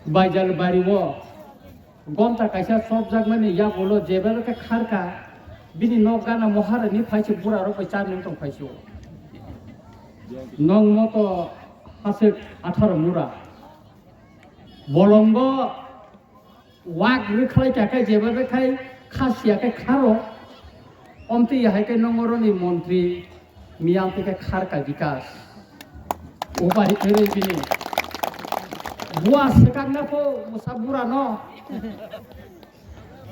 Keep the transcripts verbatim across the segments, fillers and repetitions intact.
Baijal bari o gonta kaisa chopjakmani yagulo jebelo khe kharka, bini nok gana moharani phaise bura rok bai charni tong phaise o. Nong moto hasik atharo mura. Bolongo wak rwkhlai kha khe jebelo khai khasiya khe kharo. Omtwi hai khe nong oroni montri. Miyang tike kharka bikas. Upari kwrwi bini. Bua swkakna pho mwsa bura no.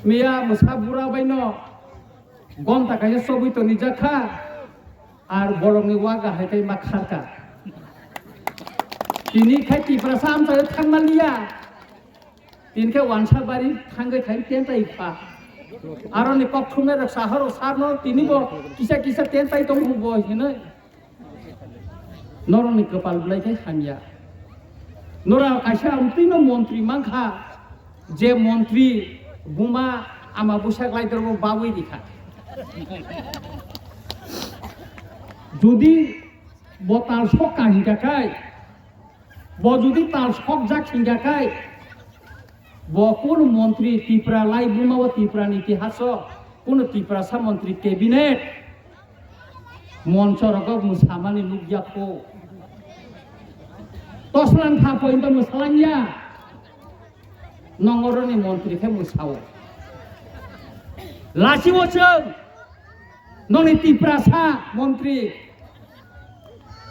Miya mwsa bura bai no. Gonta kaisa chobwi toni jakha. Ar bolongni waga hai kai ma kharka. Tini khai Tiprasa amchaio thangma liya. Tini khe wansa bari thangwi thai tentai pha. Aroni kok thumnai rok sahoro sarno tini bo kisa kisa tentai tong bo hinoi. Noroni kwpal belai khe hamya. Nora kaisa amtwino montri mankha, je montri buma ama busak lai dorbo babui dikha. Jodi bo tal sok ka hinkha khai, bo jodi tal sokjak hinkha khai, bo kunu montri Tipra lai buma o Tipra ni itihaso kunu Tiprasa montri cabinet moncho rogo mwsamani nukya kho. Toslang kha pointo mwsalangya. Nongoroni montri khe mwsao. Lasibo chwng noni Tiprasa montri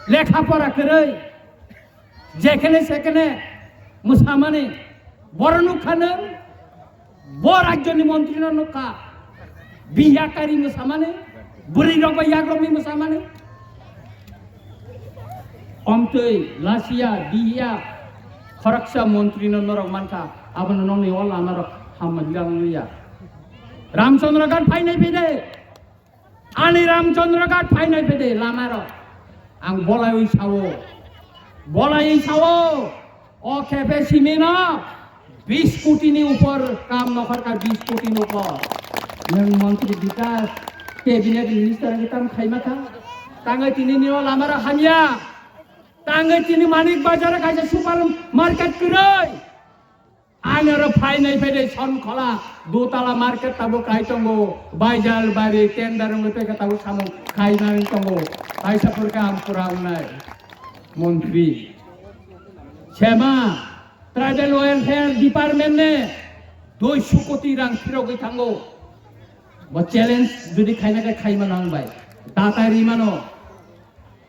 lekha pora kwrwi. Jekhene sekhene mwsamani, boro nukha nwng, bo rajyoni montrino nukha, biya kari mwsamani, bwrwi rok bai yagrokni mwsamani. Omtwi lasiya biya khoroksa montrino norok mankha, abono nongni o lamarok hamma bilang ya. Ramchandra Ghat phainai phede. Ani Ramchandra Ghat phainai phede lamarok. Ang bolaiwi sao. Bolaiwi sao. O khepe simino bis koti ni upor kam nokhorkha, bis koti ni upor. Nwng montri bikas, cabinet minister ni tam khaima kha. Tangwi tini nio lamarok hamya. Tangwi tini Manik Bazar kaisa super market kwrwi. Ang aro phainai phaide Sonkhola, Dutala market tabuk kai tongo, Baijal bari tender wngwi tei khe tabuk samung khainani tongo, kaisa purkha ang pura wngnai. Montri sema tribal welfare department ne duiso koti rang phirogwi thango. Bo challenge jodi khaina khe khaima nang bai, datai rimano.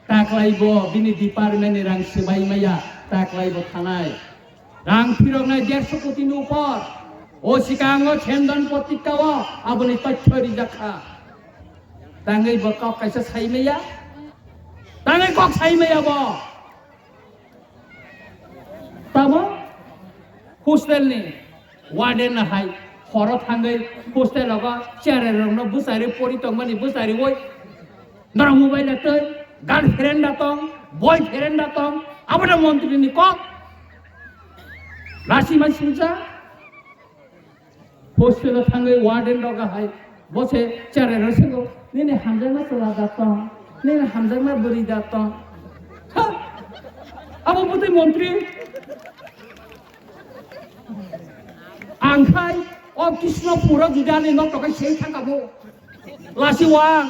Taklai bo bini department ni rang swbai maya, taklai bo thanai. Rang phiroknai derso koti ni upor. O sikango Chendan Patrika o aboni tothyo rijak kha. Tangwi bo kok kaisa sai maya. Tangwi kok sai maya bo. Tamo hostel ni warden no hai horo thangwi hostel rogo cherai rokno bwchari pori tongmani bwchari oi norok mobile da twi girlfriend da tong, boyfriend da tong, abo da montri ni kok. Lasi mai singsa. Hostel o thangwi warden rok hai bo se cherai rok swngo, "Nini hamjakma chwla da tong, nini hamjakma bwrwi da tong." Ha! Abo bwtwi montri. Ang khai o Krishnapur o jodi ani nok tokai sei thangkha bo. Lasi wang.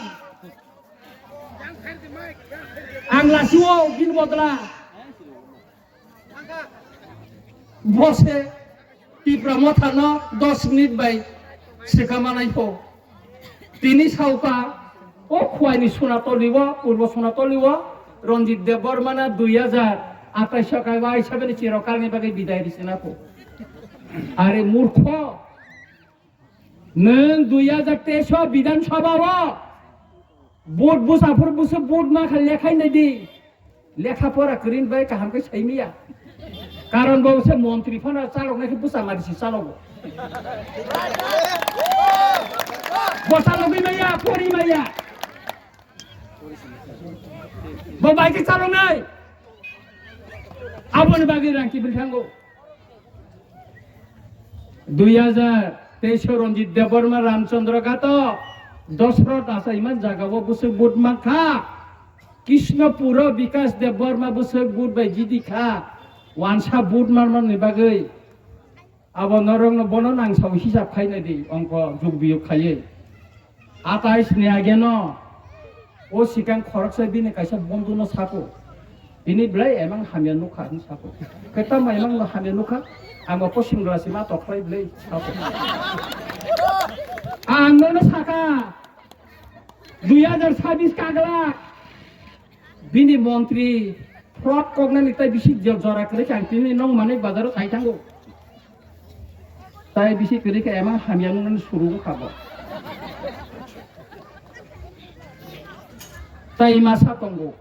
Ang lasi o bini bodla. Bo se Tipra Motha no dos minute bai swkang manai pho. Tini sauka o Khowai ni Sonatoli o, Purbo Sonatoli o Ranjit Debbarma na dui hajar atais o kaiba aisa bini chirokal ni bagwi bidai risina pho. Are murkho, nwng dui hajar teis o Bidhan Sabha o vote bwsa phuru bwswk vote ma kha lekhai nai di. Lekha pora kwrwini bai kaham khe saimiya. Karon bo se montri phano chaloknai khe bwsa mari se chalogo. Bo chalogwi maya, pori maya. Bo bai khe chaloknai. Aboni bagwi rang kibil thango. Dui hajar teis o Ranjit Debbarma Ramchandra Ghat o Dosrot achaima jaga o bwswk vote mankha. Krishnapur o Bikas Debbarma bwswk vote bai jidi kha. Wansa vote manmani bagwi Abo norokno bono nang sao hisab khaina di, ongko jug biyuk khaiwi. Atais ni ageno o sikang khoroksa bini kaisa bondhuno sako. Bini belai emang hamya nukha hwn sako. Kwtama emang no hamya nukha, ang bo posing rasi ma tokhlai belai sako. Ang nono saka, dui hajar sabis kagla. Bini montri fraud koknani tai bisi jora kwrwi kha, ang tini nong manwi bazaro sai thango. Tai bisi kwrwi kha emang hamya nungnani suru wngkha bo. Tai masa tongo.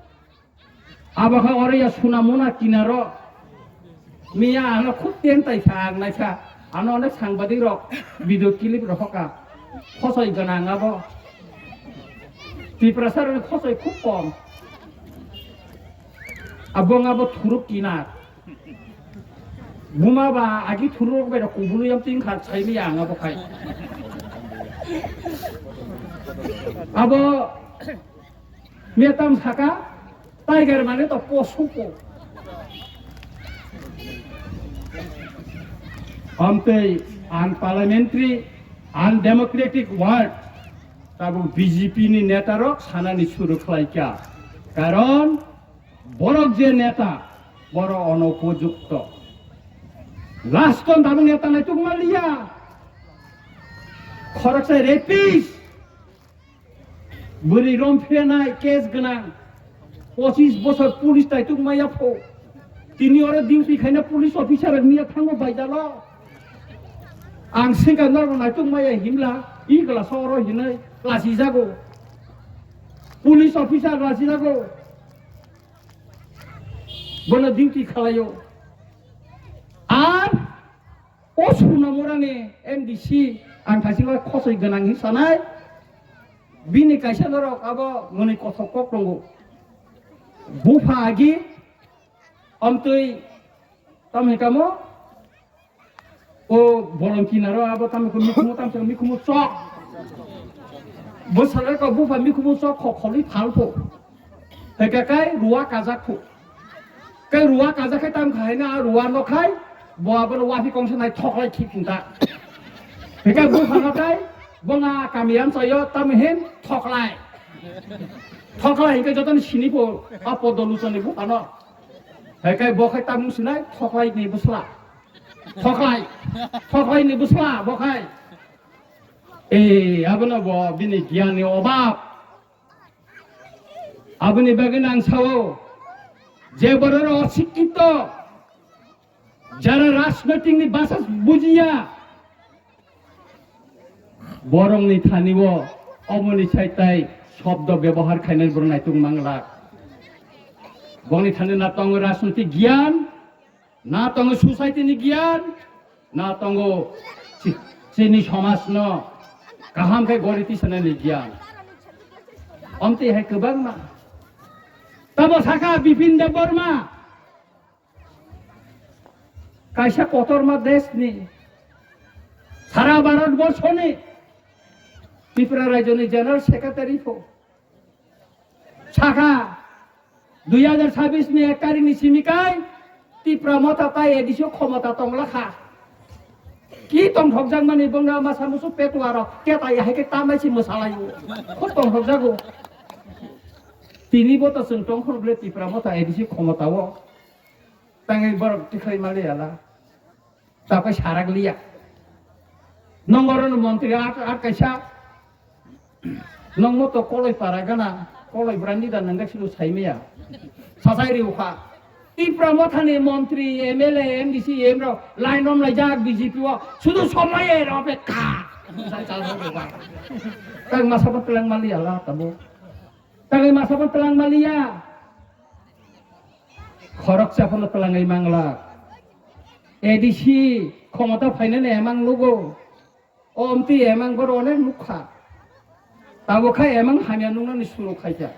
Abo kha oro ya suna muna kinaro. Miya ano khub tentai kha, ang naikha. Ano onek sangbadik rok video clip rok hoka. Khosoi gwnang abo. Tiprasa rokni khosoi khub kom. Abo wng abo thuruk kinar. Buma ba agi thuruk rok bai rok kubului am tin kha sai miya ang abo khai. Abo Miya tam saka, tiger mane to posu po. Amtei unparliamentary, undemocratic word, tabuk B J P ni neta rok sanani suru khlai kha. Karon borok je neta, borok onopojukto. Last on tabuk neta naituk maliya. Khoroksa rapist. Bwrwi rom phenai case gwnang, pochis bosor police taituk maya pho. Tini oro duty khaina police officer rok miya thango baidalo. Ang sengkha norok naituk maya himla, i glass oro hinai lasi jago. Police officer lasi jago. Bono duty khalaio. Ar o Suna Murani M D C ang thaisingo khosoi gwnang hin sanai. Bini kaisa norok abo mwnwi kothok kok tongo. Bupha agi amtwi tamni kamo o bolong kinaro abo tamni ko mikhumu tamsa mikhumu chok. Bo salai ko bupha mikhumu chok khok kholi phalpho. Heka kai ruwa kajak pho. Kai ruwa kajak khai tam khai na ruwa no khai bo abo no wafi kongsa nai thoklai khik ta. Heka bupha no kai bo na kamiyam sayo tam hin thoklai. Thoklai hingke joto ni sini pho a podo luchoni bupha no. Heka bo khai tam sinai thoklai ni busla. Thoklai. Thoklai ni busla bo khai. Eh, abono bo bini giyan ni obab. Aboni bagwi nang sao, je borok oro osikkhito, jara rajnoitik ni basa bujiya, borokni thani o omoni saitai shobdo bebohar khainani borok naituk manglak. Bongni thani na tongo rajnoitik giyan, na tongo society ni giyan, na tongo chi-, chini somaj no kaham khe gori tisanani giyan. Omtwi hai kwbangma. Tamo sakha Bipin Debbarma, kaisa kotorma desh ni, sara Bharat borso ni Tripura rajyo ni General Secretary pho. Sakha, dui hajar sabis ni ek tarik ni simi kai Tipra Motha tai A D C o khomota tongla kha. Ki tongthokjak mani bongna masa musu petuaro keta ya hai khe tamai si mwsalai o. Khub tongthokjago. Tini bo to chwng tongkhor ble Tipra Motha A D C khomota o. Tangwi borok tikhlai mali ala. Tapai sarak liya. Nongorno montri at, at kaisa. Nongmo to koloi para gana, koloi brandi da nangga silo saimaya. Sasai riu kha. Tipra Mothani montri, M L A, M D C, M rok line rom lai jak B J P o. Sudu somoye ro pe kha. Sai chal ro ba. Tang masa pa telang mali ala tabo. Tangwi masa pa telang maliya. Khoroksa phano telangwi mangla. A D C khomota phainani emang nugo. O omtwi emang boro onek nukha. Tabukha emang hamya nuknani suru khaikha.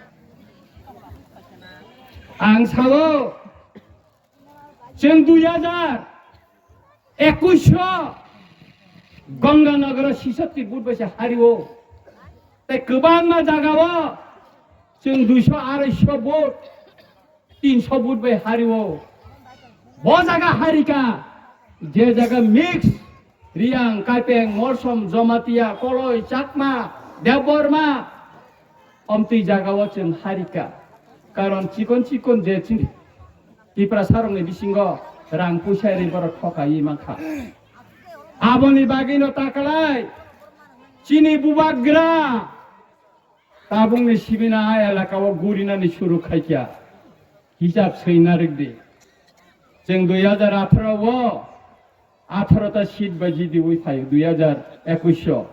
Ang sao, chwng dui hajar ekush o Ganga Nagar o sisatti vote bai se hario. Tei kwbangma jaga o chwng duiso arai so vote, tinso vote bai hario. Bo jaga harika, je jaga mix, Riang, Kaipeng, Morsom, Jomatia, Koloi, Chakma, Debbarma, omtwi jagao chwng harika. Karon chikon chikon je chini Tiprasarokni bisingo rang puisa ri borok thokaiwi mankha. Aboni bagwino takalai chini bubagra tabukni sibina a elakao gurinani suru khaikha. Hisab swina rwdi. Chwng dui hajar atharo o atharo ta seat bai jidi wi phaio dui hajar ekwis o.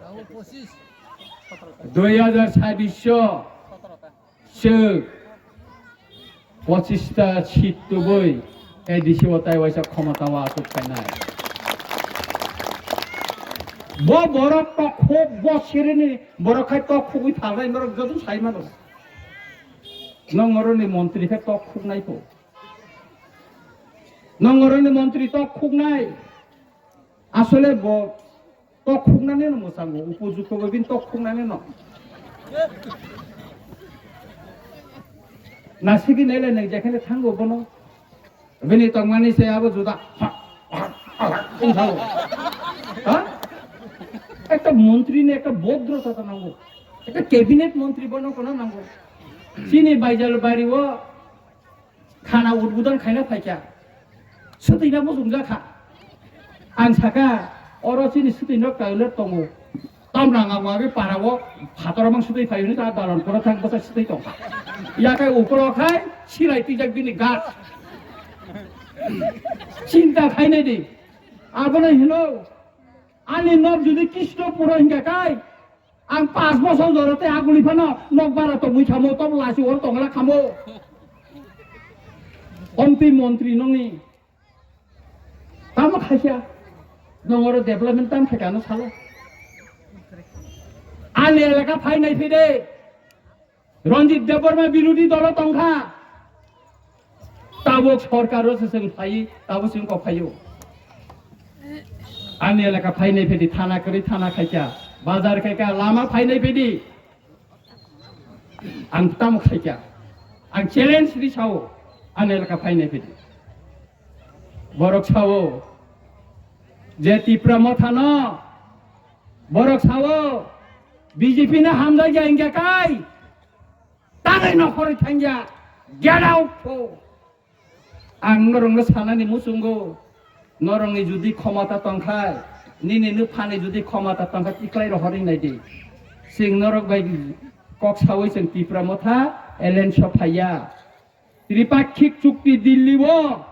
Dui hajar sabis o chwng pochis ta seat tubui A D C o tai waisa khomota o achuk phainai. Bo borok tok khuk, bo sirini borok khai tok khugwi phalnai, borok joto sai mano. Nong oroni montri khe tok khuknai kho. Nong oroni montri tok khuknai. Asole bo tok khuknani no mwchango, upojukto bo bini tok khuknani no. Nasigi nele nang jekhane thango bono. Bini tongmani se abo juda. Wngkha bo. Ha? Ekta montri ni ekta bodrota to nango. Ekta cabinet montri bono kono nango. Chini Baijalbari o khana udbudon khaina phaikha. Swtwina muchungjak kha. Ang saka, oro chini swtwino toilet tongo. Tamrang ang wagwi parao phator mang swtwi phai hwnwi ta dalon koro thang bwsa swtwi tongkha. Yakai ukolo khai silai twijak bini gas. Chinta khainai di. Abono hino, ani nok jodi Krishnapuro hingka kai, ang panch bosor jora tei aguli phano nok bara tongwi khamo, tok lachi oro tongla khamo. Omtwi montri nongni. Tamo khaisa. Nong oro development tam khaikha no salo. Ani elaka phainai phide. Ranjit Debbarma birodhi dolo tongkha. Tabuk sorkar o se chwng phai, tabuk chwng kok phaio. Ani elaka phainai phedi thana kwrwi thana khaikha, bazar khaikha, lama phainai phedi. Ang tamo khaikha. Ang challenge ri sao, ani elaka phainai phedi. Borok sao, je Tipra Motha no, borok sao, B J P no hamjak ya hingya kai. Tangwi nokhorwi thangya, get out pho. Ang norokno sanani muchungo, norokni jodi khomota tongkha, nini nuphani jodi khomota tongkha, tiklai rohorwi naidi. Chwng norok bai kok sawi chwng Tipra Motha alliance o phaiya. Tripakhik chukti Delhi o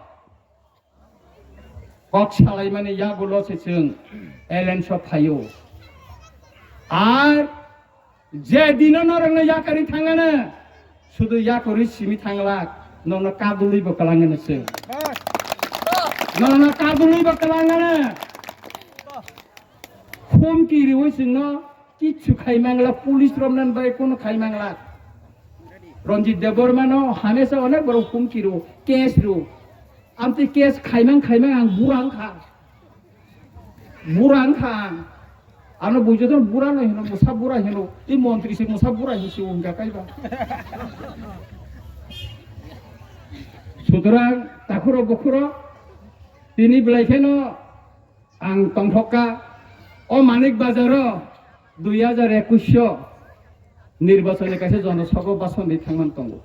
kok salaimani yagulo se chwng alliance o phaio. Ar je dino norokno yakarwi thangano, sudu yakarwi simi thanglak, nono kadulwi bo kwlangano chwng. Nono kadulwi bo kwlangano. Humki riwi chwngno kichu khai mangla, police romnan bai kono khai mangla. Ranjit Debbarma no hamesa onek borok humki ro, case ro. Amtwi case khaimang khaimang ang bura wngkha. Bura wngkha ang. Ano buijoto bura no hino, musa bura hino. I montri se musa bura hino se wngkha kaiba. Sutorang takhuro bukhuro tini belai kheno ang tongthokka o Manik Bazar o dui hajar ekwis o nirbachoni kaisa jonosabha bhashan di thangman tongo.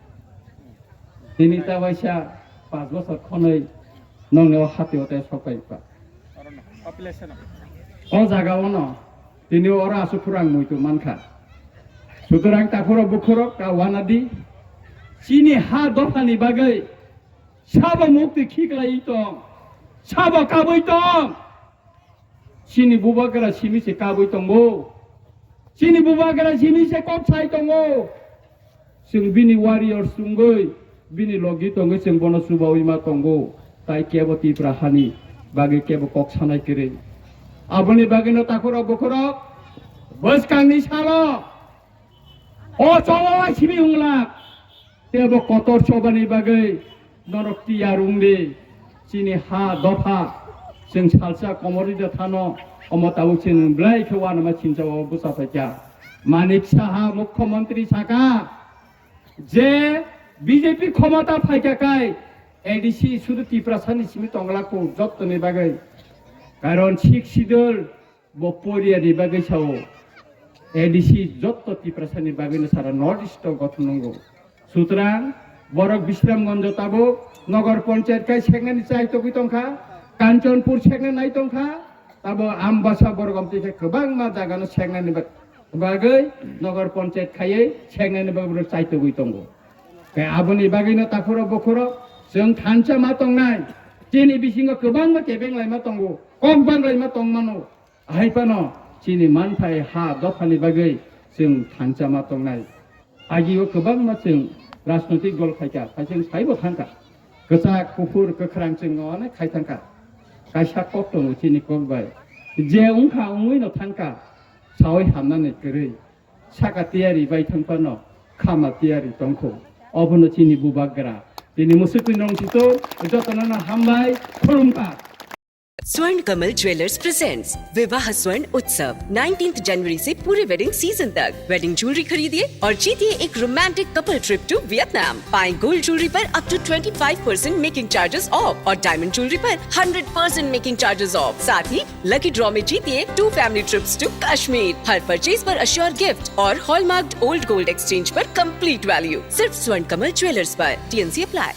Tini ta waisa panch bosor khonoi nongni o hati o tei sokai pa. O jaga o no tini oro asuk phuru ang muitu mankha. Sutorang takhuro bukhuro ka wanadi chini ha dophani bagwi sabo mukti khiklai tong, sabo kabui tong. Chini bubagra simi se kabui tongo. Chini bubagra simi se kok sai tongo. Chwng bini warriors wngwi, bini logi tongwi chwng bono chubawi ma tongo. Tai kebo Tipra hani bagwi kebo kok sanai kwrwi. Aboni bagwino takhurok bukhurok bwskangni salo o choba simi wngla. Tebo kotor chobani bagwi norok tiyar wngdi. Chini ha dopha chwng salsa komorwi de thano, omo tabuk chwng belai khe uanama chinchao bwsa phaikha. Manik Saha mukhyamantri saka je B J P khomota phaikha kai A D C sudu Tiprasani simi tongla kho jottoni bagwi. Karon Sixth Schedule bo poriya ni bagwi sao A D C jotto Tiprasa ni bagwi no sara North East o gothon nango. Sutrang borok Bisramganj o tabuk Nogor Panchayat khai seknani chai togwi tongkha, Kanchanpur sekna nai tongkha, tabo Ambasa borok amtwi khe kwbangma jaga no seknani bag-, bagwi Nogor Panchayat khaiwi seknani bagwi borok chai togwi tongo. Khe aboni bagwino takhurok bukhurok chwng thansa ma tongnai, chini bisingo kwbangma kebeng laima tongo, kok bang laima tongmano. Ahai phano chini manthai ha dophani bagwi chwng thansa ma tongnai. Agio kwbangma chwng rajnoitik dol khaikha, khai chwng saibo thangkha. Kwchak, kuphur, kwkhrang chwng onek khai thangkha. Kaisa kok tongo chini kok bai. Je wngkha wngwi no thangkha, sawi hamnani kwrwi. Saka tiyari bai thang phano khama tiyari tongkho. Obono chini bubagra. Tini musukni nong sito jotono no hambai khulumkha. स्वर्ण Kamal jewellers presents विवाह स्वर्ण उत्सव, नाइनटीन्थ जनवरी से पूरे wedding season तक। Wedding jewellery खरीदिए और जीतिए एक romantic couple trip to Vietnam. पाएं गोल्ड ज्वेलरी पर up to twenty five percent making charges off और डायमंड ज्वेलरी पर hundred percent making charges off. साथ ही लकी ड्रॉ में जीतिए two family trips to Kashmir. हर परचेज पर अश्योर गिफ्ट और हॉलमार्क्ड ओल्ड गोल्ड एक्सचेंज पर कंप्लीट वैल्यू। सिर्फ स्वर्ण कमल ज्वेलर्स पर। TNC apply.